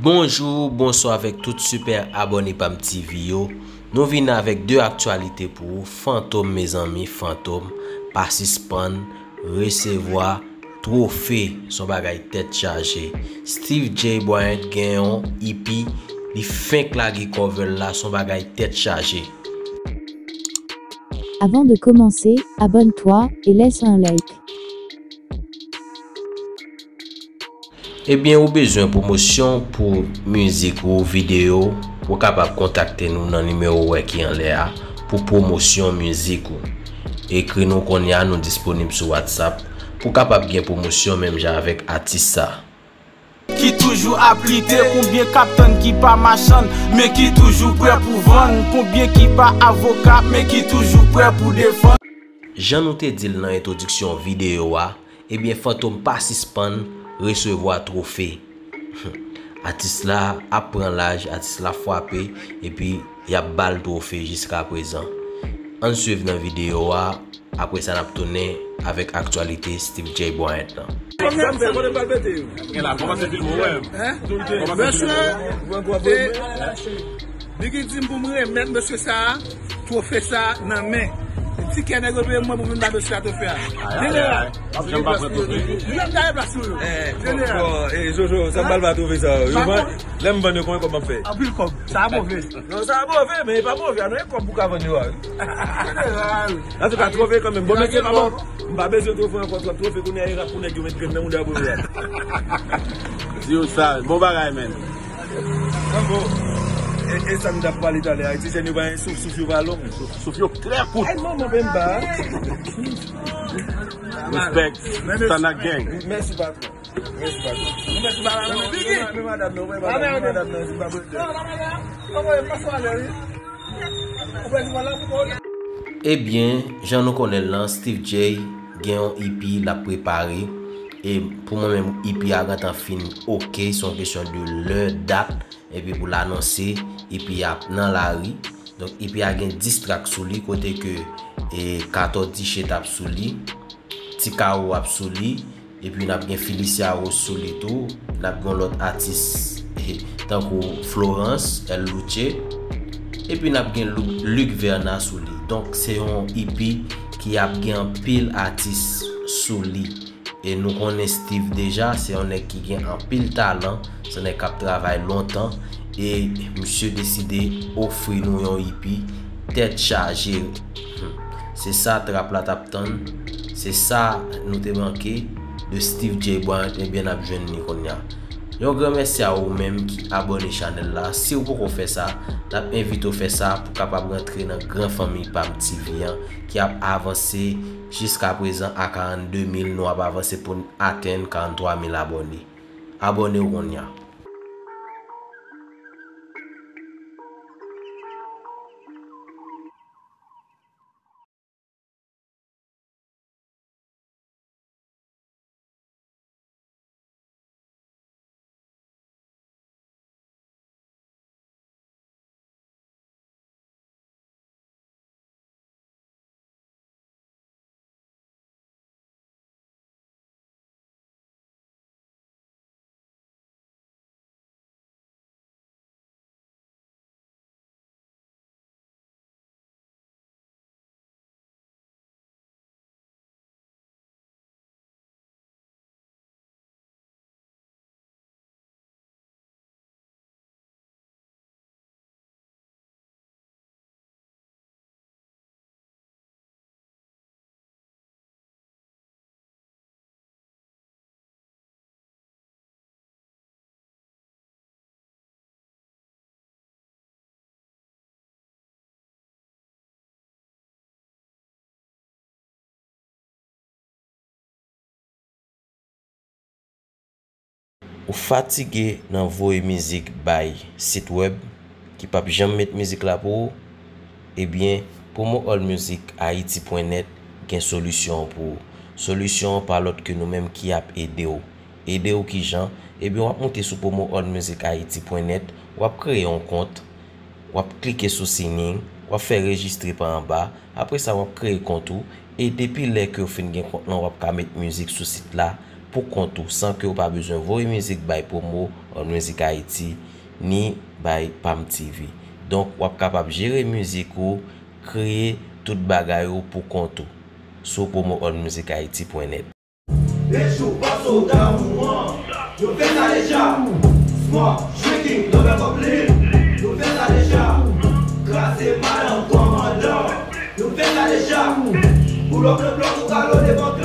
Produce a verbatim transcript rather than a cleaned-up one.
Bonjou, bonswa avèk tout sipè abòne Pam T V yo. Nou vin avèk de aktyalite pou ou. Fantom, mezanmi, Fantom pa sispann resevwa twofe, se yon bagay tèt chaje. Steve J Bryant gen yon E P, li fenk lage cover la, se yon bagay tèt chaje. Avant de commencer, abonne-toi et laisse un like. Ebyen, ou bezwen pwomosyon pou mizik ou, videyo, ou kapab kontakte nou nan nimewo ou wè ki anlè a pou pwomosyon mizik ou. Ekri nou kounye a, nou disponib sou WhatsApp pou w kapab gen pwomosyon menm jan avèk atis sa. Ki toujou ap lite, konbyen k ap tann ki pa machann, men ki toujou prè pou vann, konbyen ki pa avoka, men ki toujou prè pou defann. Jan nou te di l nan entwodiksyon videyo a, ebyen Fantom pa sispann resevwa twofe. Atis la ap pran laj, atis la frape, epi y ap ba l twofe jiskaprezan. Ann swiv nan videyo a, apre sa n ap tounen avèk aktyalite Steve J Bryant lan. Mesye, Biggie di m pou m remèt mesye sa a twofe sa a nan men. Ti kè nèg yo peye mwen pou vin ba mesye a twofe a. Jeneral. Li menm ta gen plas pou yo. Jeneral. Bon, e Jojo, sa m pral ba twofe sa yo. Yo vann, lè m vann yo, konbyen kòb m ap fè? Anpil kòb. Sa a move. Non, sa a move, men e pa move, a non, e kòb pou ka vann yo a. Jeneral. Antouka, twofe kanmenm. Bon, mesye, pa bon. M pa bezwen twofe ankò, twòp twofe, kounye a e rap pou nèg yo met grenn nan mouda pou yo a. Di yo sa, bon bagay, men. Bon, e, e sa m t ap pale talè a, ti jèn yo pa gen souf, souf yo pa long. Souf, souf yo trè kout. Ay, manman, ben ba. Respect, Tanak Gang. Mèsi, patwon. Mèsi, patwon. Mèsi, patwon. Men madanm nan, men madanm nan, se pa bezwen. Ebyen, jan nou konnen l lan, Steve J gen yon E P l ap prepare. E pou mwen menm, E P a gentan fin oke, se yon kesyon de lè, dat, epi pou l anonse, E P a nan lari. Donk, E P a gen dis track sou li, kote ke, e, Kato Diche t ap sou li, Ti Kawo ap sou li, epi n ap gen Felicia Rose sou li tou, n ap gen yon lòt atis, tankou Florence El Luce, epi n ap gen Lu-, Luc Verna sou li. Donk, se yon E P ki ap gen anpil atis sou li. E nou konnen Steve deja, se yon nèg ki gen anpil talan, se yon nèg k ap travay lontan, e misye deside ofri nou yon E P tèt chaje. Hmm. Se sa trap la t ap tann, se sa nou te manke de Steve J Bryant, ebyen n ap jwenn li kounye a. Yon gran mèsi a ou menm ki abòne chanèl la. Si w poko fè sa, n ap envite w fè sa pou w kapab rantre nan gran fanmi Pam T V an ki ap avanse jiskaprezan a karannde mil, nou ap avanse pou n atenn karannntwa mil abòne. Abòne w kounye a. Ou fatige nan voye mizik bay sit wèb ki p ap janm met mizik la pou ou? Ebyen, Promo All Music Haiti pwen nèt gen solisyon an pou ou. Solisyon an pa lòt ke nou menm ki ap ede w. Ede w kijan? Ebyen, w ap moute sou Promo All Music Haiti pwen nèt, w ap kreye yon kont, w ap klike sou sign in, w ap fè rejistre pa anba, apre sa w ap kreye kont ou, e depi lè ke w fin gen kont lan, w ap ka met mizik sou sit la, pou kont ou, san ke w pa bezwen voye mizik bay Promo On Music Haiti, ni bay Pam T V. Donk, w ap kapab jere mizik ou, kreye tout bagay ou pou kont ou sou promo on music haiti pwen net. Bechou, paso, damou an. Yo fè sa deja. Smoke, drinking, love up, lean. Yo fè sa deja. Kraze madanm kòmandan. Yo fè sa deja. Boulò blan blan, nou kalo devan klan.